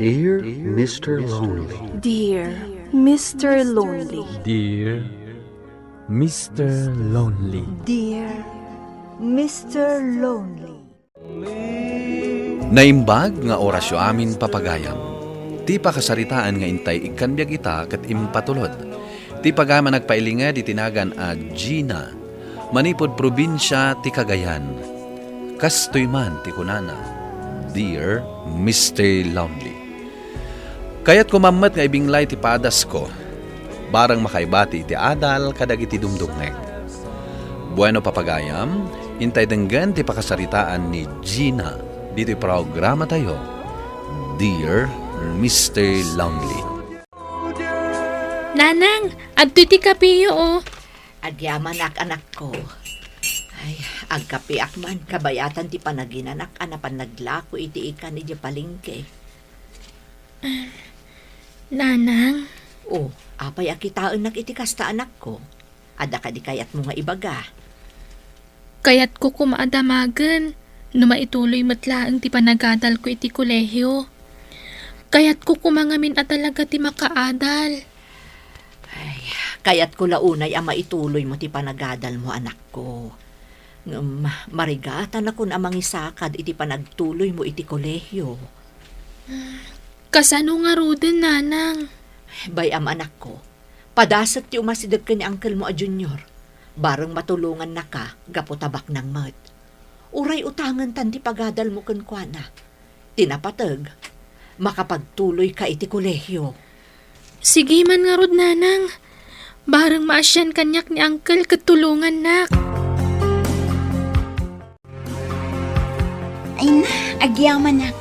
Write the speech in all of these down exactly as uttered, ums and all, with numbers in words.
Dear Mister Lonely. Dear Mister Lonely. Dear Mister Lonely. Dear Mister Lonely. Naimbag nga orasyo amin, papagayam. Ti pakasaritaan nga intay ikkan biag ita ket impatulod. Ti pagayam a nagpailinged iti nagan a Gina, manipud probinsia ti Cagayan. Kastoy man ti kunana, "Dear Mister Lonely." Kayatko mammet nga ibinglay ti padasko, bareng makaibati iti adal kadagiti dumdumngeg. Bueno, papagayam, intay denggen ti pakasaritaan ni Gina ditoy programatayo, Dear Mister Lonely. Nanang, adtoy ti kapeyo, o. Agyamanak, anakko. Ay, agkapeak man, kabayatan ti panaginanak a napan naglako iti ikan idiay palengke. Nanang. O, apay a kitaennak iti kasta, anakko? Adda kadi kayatmo nga ibaga? Kayatko koma a damagen no maituloy met laeng ti panagadalko iti kolehio. Kayatko koma ngamin a talaga ti makaadal. Ay, kayatko la unay a maituloymo ti panagadalmo, anakko. Ngem marigatanakon a mangisakad iti panagtuloymo iti kolehio. Kasano ngaruden, Nanang? Bay-am, anakko. Padasek ti umasideg ken ni uncle mo a Junior. Bareng matulongannaka gapu ta baknang met. Uray utangentan ti pagadalmo kenkuana. Ti napateg, makapagtuloyka iti kolehio. Sige man ngarud, Nanang. Bareng maasian kaniak ni uncle ket tulongannak. Ay na, agyamanak.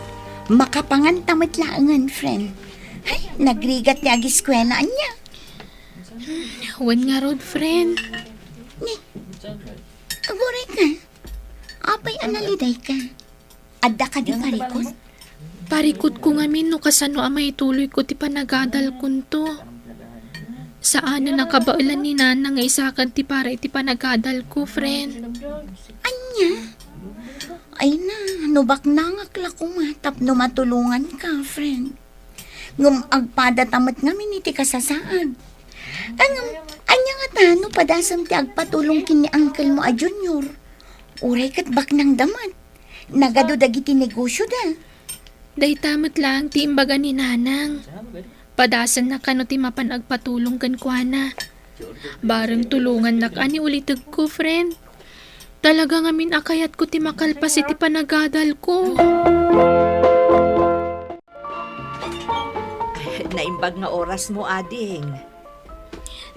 Makapanganta met laengen, friend. Ay, nagrigat ti agiskwela, ania? Wen ngarud, friend. Ni, aguray ka. Apay a naliday ka? Adda kadi parikut? Parikutko ngamin no kasano a maituloyko ti panagadalkonto. Saanen a kabaelan ni Nanang nga isakad ti para iti panagadalko, friend. Ania? Ay na, no baknangak la koma tapno matulonganka, friend. Ngem agpadata met ngamin iti kasasaad. Ngem, ania ngata no padasem ti agpatulong ken ni uncle mo a Junior? Uray ket baknangda met. Nagadu dagiti negosioda. Dayta met laeng ti imbaga ni Nanang. Padasenna kano ti mapan agpatulong kenkuana. Bareng tulongannak a ni ulitegko, friend. Talaga ngamin a kayatko ti makalpas iti panagadalko. Naimbag nga orasmo, ading.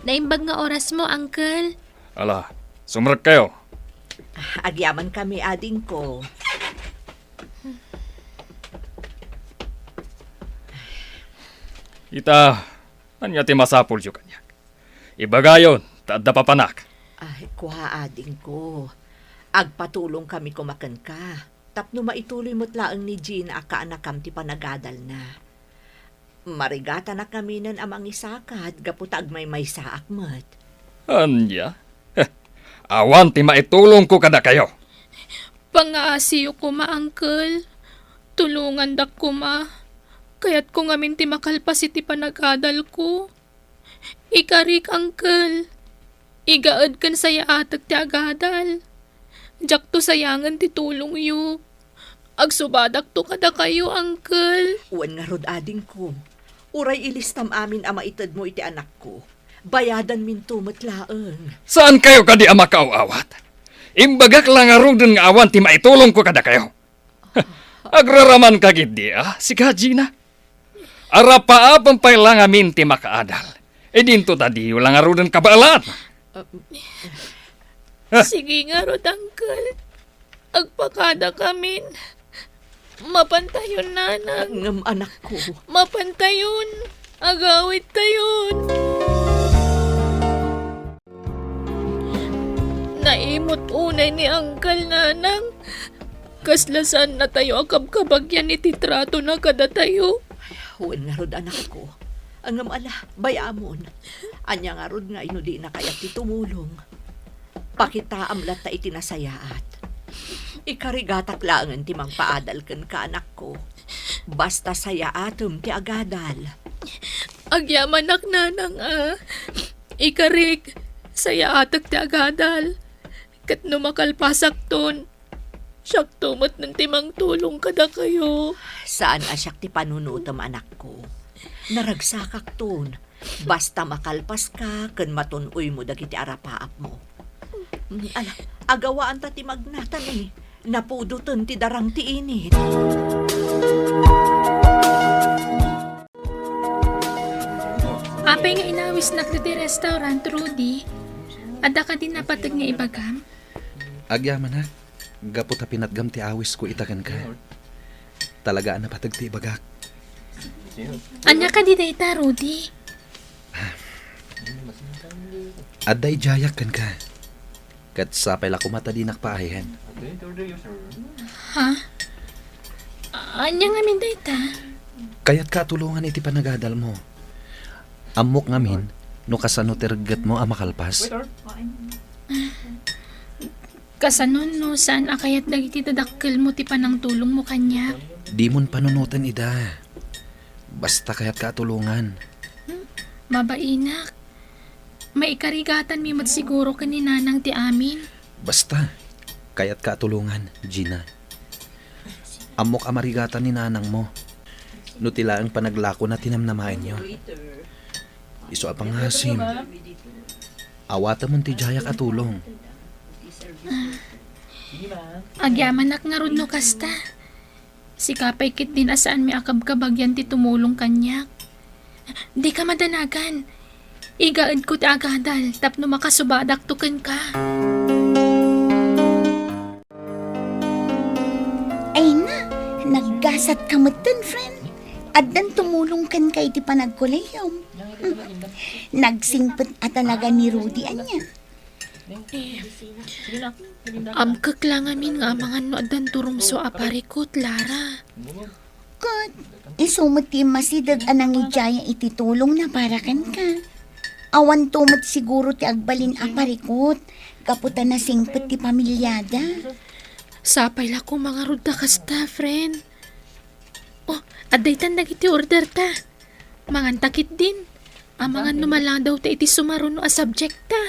Naimbag nga orasmo, uncle. Ala, sumrekkayo. Agyamankami, adingko. Ita, ania ti masapulyo kaniak? Ibagayon, ta adda papanak. Ay, kua, adingko. Agpatulongkami koma kenka, tapno maituloy met laeng ni Gina a kaanakam ti panagadalna. Marigatanak ngaminen a mangisakad gapu ta agmaymaysaak met. Ania? Heh, awan ti maitulongko kadakayo. Pangngaasiyo koma, uncle. Tulongandak koma. Kayatko ngamin ti makalpas iti panagadalko. Ikarik, uncle. Igaed ken sayaatek ti agadal. Diakto sayangen ti tulongyo. Agsubadakto kadakayo, uncle. Wen ngarud, adingko. Uray ilistam amin a maitedmo iti anakko. Bayadanminto met laeng. Saankayo kadi a makaaw-awat? Imbagak la ngaruden nga awan ti maitulongko kadakayo. Agraramanka ketdi, a, sika, Gina? Arapaapem pay la ngamin ti makaadal. Idinto ta diyo la ngaruden kabaelan. Ah. Sige ngarud, uncle. Agpakadakamin. Mapantayon, nanang. Ngem, anakko. Mapantayon. Agawidtayon. Naimut unay ni Uncle, Nanang. Kasla saannatayo a kabkabagyan iti tratona kadatayo. Wen ngarud, anakko. Ngem ala, bay-amon. Ania ngarud nga ino dina kayat ti tumulong? Pakitaam latta iti nasayaat. Ikarigatak laengen ti mangpaadal kenka, anakko. Basta sayaatem ti agadal. Agyamanak, nanang, a. Ikarik, sayaatek ti agadal. Ket no makalpasakton, siakto met ti mangtulong kadakayo. Saan a siak ti panunotem, anakko. Naragsakakton. Basta makalpaska ken matun-oymo dagiti arapaapmo. Ala, agawaanta ti magnatan, e. Napudoten ti darang ti init. Apay nga inawisnak ditoy restaurant, Rudy? Adda kadi napateg nga ibagam? Agyamanak, gapu ta pinatgam ti awisko ita kenka. Talaga a napateg ti ibagak. Ania kadi dayta, Rudy? Adda idiayak kenka. Ket sapay la koma ta dinak paayen. Ha? Ania ngamin dayta? Kayatka a tulongan iti panagadalmo. Ammok ngamin no kasano ti reggetmo a makalpas. Kasano no saan a kayat dagiti dadakkelmo ti panangtulongmo kaniak? Dimon panunoten ida. Basta kayatka a tulongan. Hmm, mabainak. Maikarigatanmi met siguro ken ni Nanang ti amin. Basta, kayatka a tulongan, Gina. Ammok a marigatan ni Nanangmo. No ti laeng panaglakona ti namnamaenyo. Isu a pangasim, awatemon ti diayak a tulong. Agyamanak ngarud no kasta. Sika pay ketdin a saanmi a kabkabagian ti tumulong kaniak. Dika madanagan. Igaedko ti agadal tapno makasubadakto kenka. Ay na, naggasatka metten, friend. Addan tumulong kenka iti panagkolehiyom. Nagsingpet a talaga ni Rudy ania. Eh, amkek la ngamin nga amangan no addan turumso a parikut, Lara. Ket, isu met ti immasideg a nangidiaya iti tulongna para kenka. Awanto met siguro ti agbalin a parikut, gapu ta nasingpet ti pamiliada. Sapay la koma ngarud ta kasta, friend. Oh, adda itan dagiti order ta. Manganta ketdin. Amangan no maladaw ta iti sumaruno a subject ta.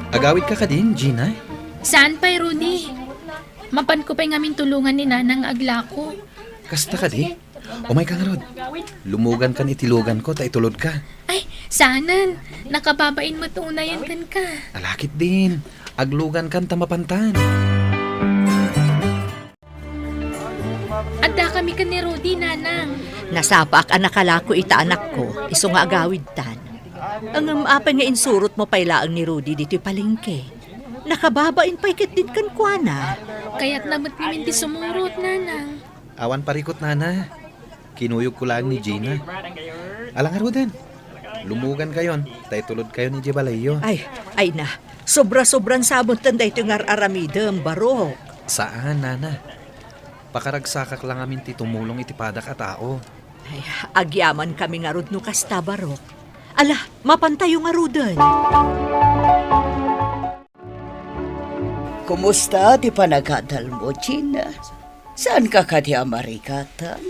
Agawidka kadin, Gina? Saan pay, Rudy. Mapanko pay ngamin tulongan ni Nanang nga aglako. Kasta kadi? Umayka ngarud. Lumugankan iti luganko ta itulodka. Ay, saanen. Nakababain met unayen kenka. Ala ketdin. Aglugankan ta mapantan. Addakami ken ni Rudy, Nanang. Nasapaak a nakalako ita, anakko, isu nga agawidtan. Ngem apay nga insurotmo pay laeng ni Rudy ditoy palengke? Nakababain pay ketdin kenkuana. Kayatna met ngamin ti sumurot, Nanang. Awan parikut, Nana. Kinuyogko laeng ni Gina. Ala ngaruden. Lumugankayon, ta itulodkayon idiay balayyo. Ay, ay na. Sobra-sobran sa metten daytoy nga ar-aramidem, Barok. Saan, Nana. Pakaragsakak la ngamin ti tumulong iti padak a tao. Ay, agyamankami ngarud no kasta, Barok. Ala, mapantayo ngaruden. Kumusta ti panagadalmo, Gina? Saanka kadi a marigatan?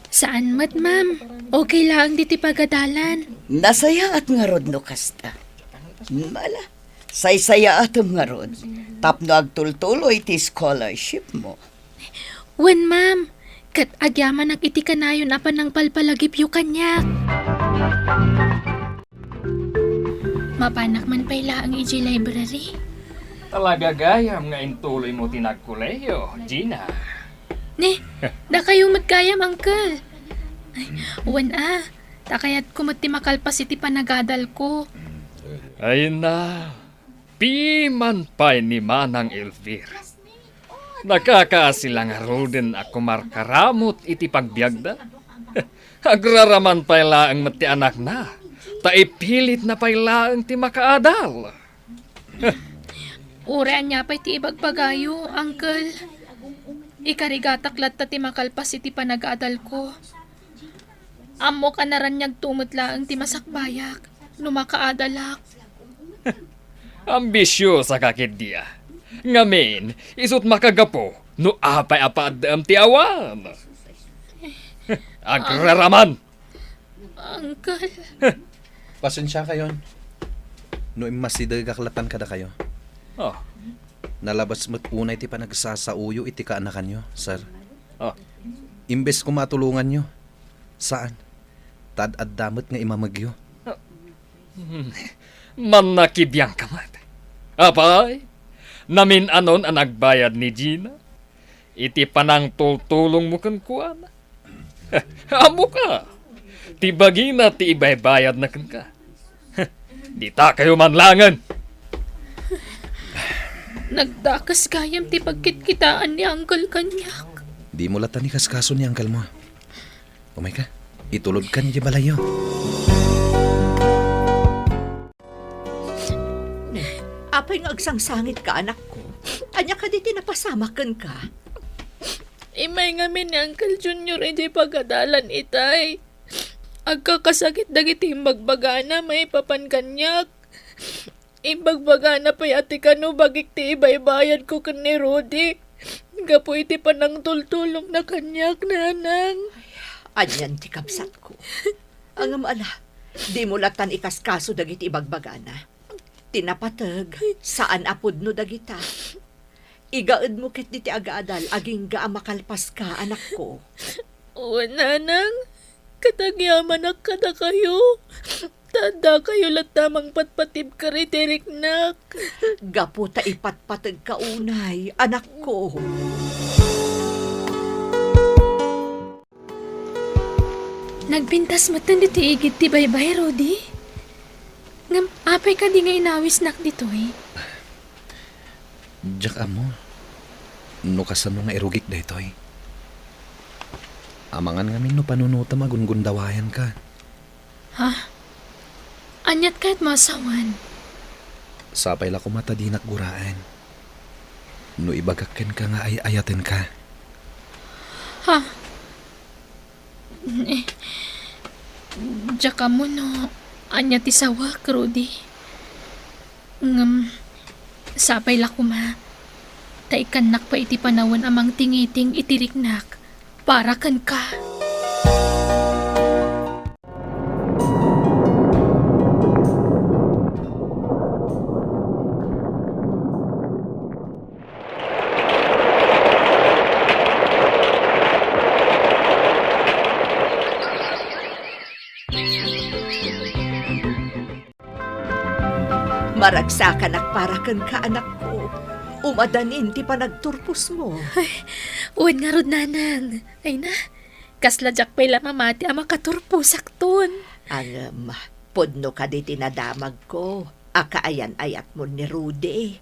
Saan met, ma'am. Okay laeng ditoy pagadalan. Nasayaat ngarud no kasta. Ala, saysayaatem ngarud tapno agtultuloy ti scholarshipmo. Wen, ma'am. Ket agyamanak iti kanayon a panangpalpalagipyo kaniak. Mapanak man pay laeng idiay library. Talaga gayam nga intuloymo ti nagkolehiyo, Gina. Ni, dakayo met gayam, uncle. Ay, wen a, ta kayatko met ti makalpas iti panagadalko. Ay na, piman pay ni Manang Elvir. Nakakaasi la ngaruden a kumarkaramut iti pagbiagda. Agraraman pay laeng met ti anakna, ta ipilitna pay laeng ti makaadal. Uray ania pay ti ibagbagayo, uncle. Ikarigatak latta ti makalpas iti panagadalko. Ammok a naraniagto met laeng ti masakbayak no makaadalak. Ambisiosa ka ketdi a. Ngamin, isut' makagapu no apay a paaddaem ti awan. Agraraman! Uncle. Pasensiakayon no immasidegak latan kadakayo. Ah. Nalabas met unay ti panagsasaoyo iti kaanakanyo, sir. Ah. Imbes koma a tulonganyo, saan, ta ad-adda met nga imamegyo. Ah. Hmm. Mannakibiangka met. Apay, namin-anon a nagbayad ni Gina iti panangtultulongmo kenkuana. Ammoka, ti bagina ti ibaybayadna kenka. Ditakayo man laengen. Nagdakes gayam ti pagkitkitaan ni Uncle kaniak. Dimo latta ikaskaso ni Uncle mo. Umayka, itulodkan idiay balayyo. Apay nga agsangsangitka, anakko? Ania kadi ti napasamak kenka? Immay ngamin ni Uncle Junior idiay pagadalan itay. Agkakasakit dagiti imbagbagana maipapan kaniak. Imbagbagana pay a ti kano bagik ti ibaybayadko ken ni Rudy gapu iti panangtultulongna kaniak, Nanang. Anian ti kabsatko? Ngem ala, dimo lattan ikaskaso dagiti ibagbagana. Ti napateg, saan a pudno dagita. Igaedmo ketdi ti agadal agingga a makalpaska, anakko. Wen, Nanang, ket agyamanak kadakayo. Ta addakayo latta a mangpatpatibker iti riknak. Gapu ta ipatpategka unay, anakko. Nagpintas metten ditoy igid ti baybay, Rudy. Ngem apay kadi nga inawisnak ditoy? Diak ammo no kasano nga irugik daytoy. Amangan ngamin no panunotem a gungundawayanka. Ha? Aniat kayatmo a sawen? Sapay la koma ta dinak guraen no ibagak kenka nga ay-ayatenka. Ha? Eh, diak ammo no ania ti sawek, Rudy. Ngem, sapay la koma ta ikkannak pay iti panawen a mangtingiting iti riknak para kenka. Maragsakanak para kenka, anakko. Umadanin ti panagturposmo. Ay, wen ngarud, Nanang. Ay na, kasla diak pay la mamati a makaturposakton. Ngem, pudno kadi ti nadamagko a kaayan-ayatmon ni Rudy?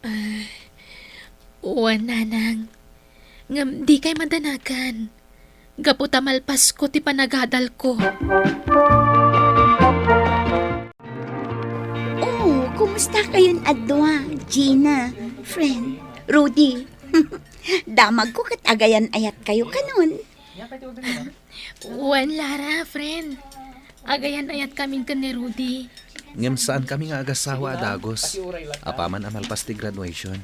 Ah, wen, Nanang. Ngem dikay madanagan. Gapu ta malpasko ti panagadalko. Oh, kumusta kayon a dua, Gina, friend, Rudy? Damagko ket agayan-ayat kayo kanon. Wen, Lara, friend. Agayan-ayatkamin ken ni Rudy. Ngem saankami nga agasawa a dagus, apaman a malpas ti graduation.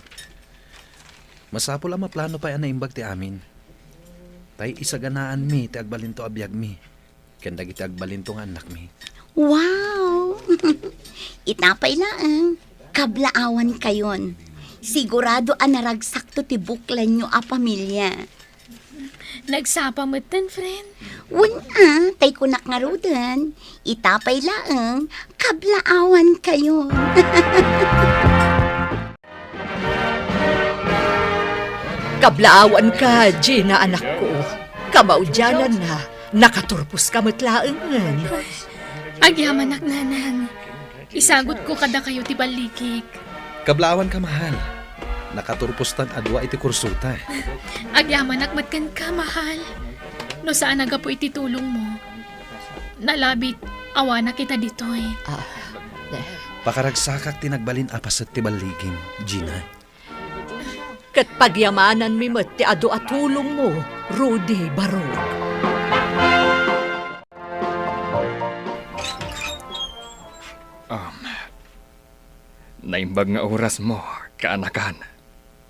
Masapul a maplano pay a naimbag ti amin. Tay isaganaanmi ti agbalinto a biagmi ken dagiti agbalinto nga annakmi. Wow! Ita pay laeng, kablaawan kayon. Sigurado a naragsakto ti buklanyo a pamilya. Nagsapa metten, friend. Wen a, tay kunak ngaruden, ita pay laeng, kablaawan kayon. Kablaawanka, Gina, anakko. Kamaudiananna, nakaturposka met laengen. Agyamanak, Nanang. Isagutko kadakayo ti balligik. Kablaawanka, mahal. Nakaturpostan a dua iti kursota. Agyamanak met kenka, mahal. No saan a gapu iti tulongmo, nalabit awanak ita ditoy. Ah, eh. Pakaragsakak ti nagbalin a paset ti balligim, Gina. Ket pagyamananmi met ti adu a tulongmo, Rudy Barok. Um, naimbag nga orasmo, kaanakan.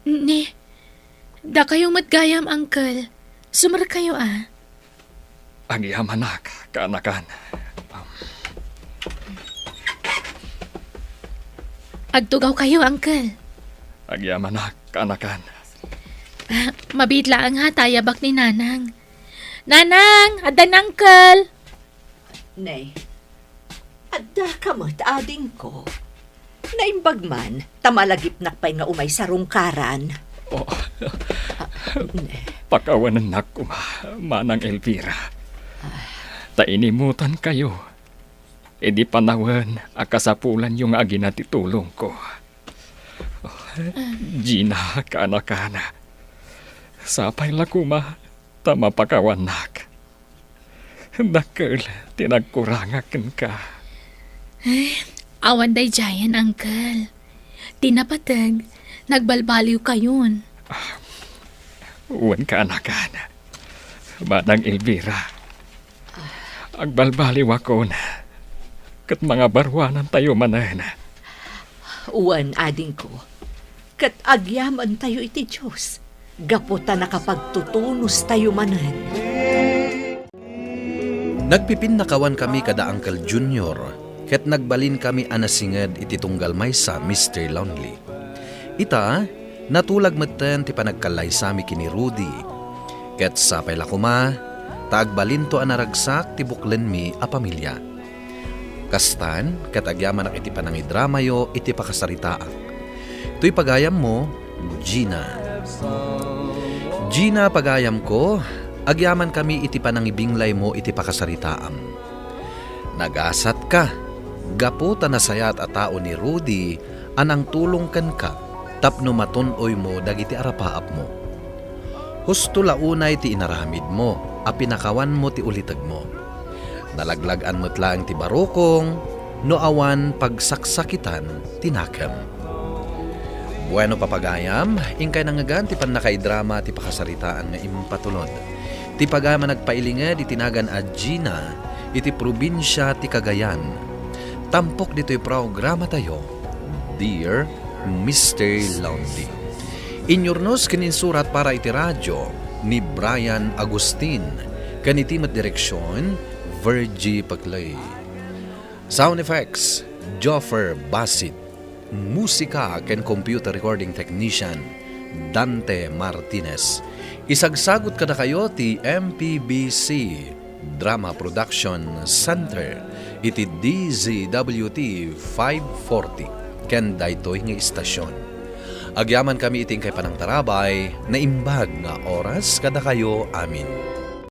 Ni, dakayo met gayam, Uncle. Sumerkayo a. Agyamanak, kaanakan. Agtugawkayo, Uncle. Agyamanak, kaanakan. Ah, mabiit laeng ha ta ayabak ni Nanang. Nanang, adda ni Uncle. Nay, addaka met, adingko. Naimbag man, ta malagipnak pay nga umay sarungkaran. Oh. Ah, ne. Pakawanennak koma, Manang Elvira. Ta inimutankayo. Idi panawen a kasapulanyo nga agina ti tulongko. Oh, Gina, kaanakan. Sapay la koma, ta mapakawannak. Dakkel ti nagkurangak kenka. Eh, awan daydiayen, Uncle. Ti napateg, nagbalbaliwkayon. Wen, kaanakan. Manang Elvira, agbalbaliwakon. Ket mangabaruanantayo manen. Wen, adingko. Ket agyamantayo iti Dios, gapu ta nakapagtutunostayo manen. Nagpipinnakawaankami kada Uncle Junior, ket nagbalinkami a nasinged iti tunggal maysa, Mister Lonely. Ita, natulag metten ti panagkallaysami ken ni Rudy. Ket sapay la koma, ta agbalinto a naragsak ti buklenmi a pamilia. Kastan, ket agyamanak iti panangidramayo iti pakasaritaak. Toy pagayammo, Gina. Gina, pagayamko, agyamankami iti panangibinglaymo iti pakasaritaam. Nagasatka, gapu ta nasayaat a tao ni Rudy a nangtulong kenka tapno matun-oymo dagiti arapaapmo. Husto la unay ti inaramidmo a pinakawanmo ti ulitegmo. Nalaglag-an met laeng ti barukong no awan pagsaksakitan ti nakem. Bueno, papagayam, inkay nangngegan ti pannakaidrama ti pakasaritaan nga impatulod. Ti pagayam a nagpailinged iti nagan a Gina iti probinsia ti Cagayan. Tampok ditoy programatayo, Dear Mister Lonely. Inyurnos ken insurat para iti radio ni Brian Agustin, ken iti met direksion, Virgie Paclay. Sound effects, Joffer Basit. Musika ken computer recording technician, Dante Martinez. Isagsagut kadakayo ti M P B C Drama Production Center iti D Z W T five forty ken daytoy nga istasyon. Agyamankami iti inkay panangtarabay, naimbag nga oras kadakayo amin.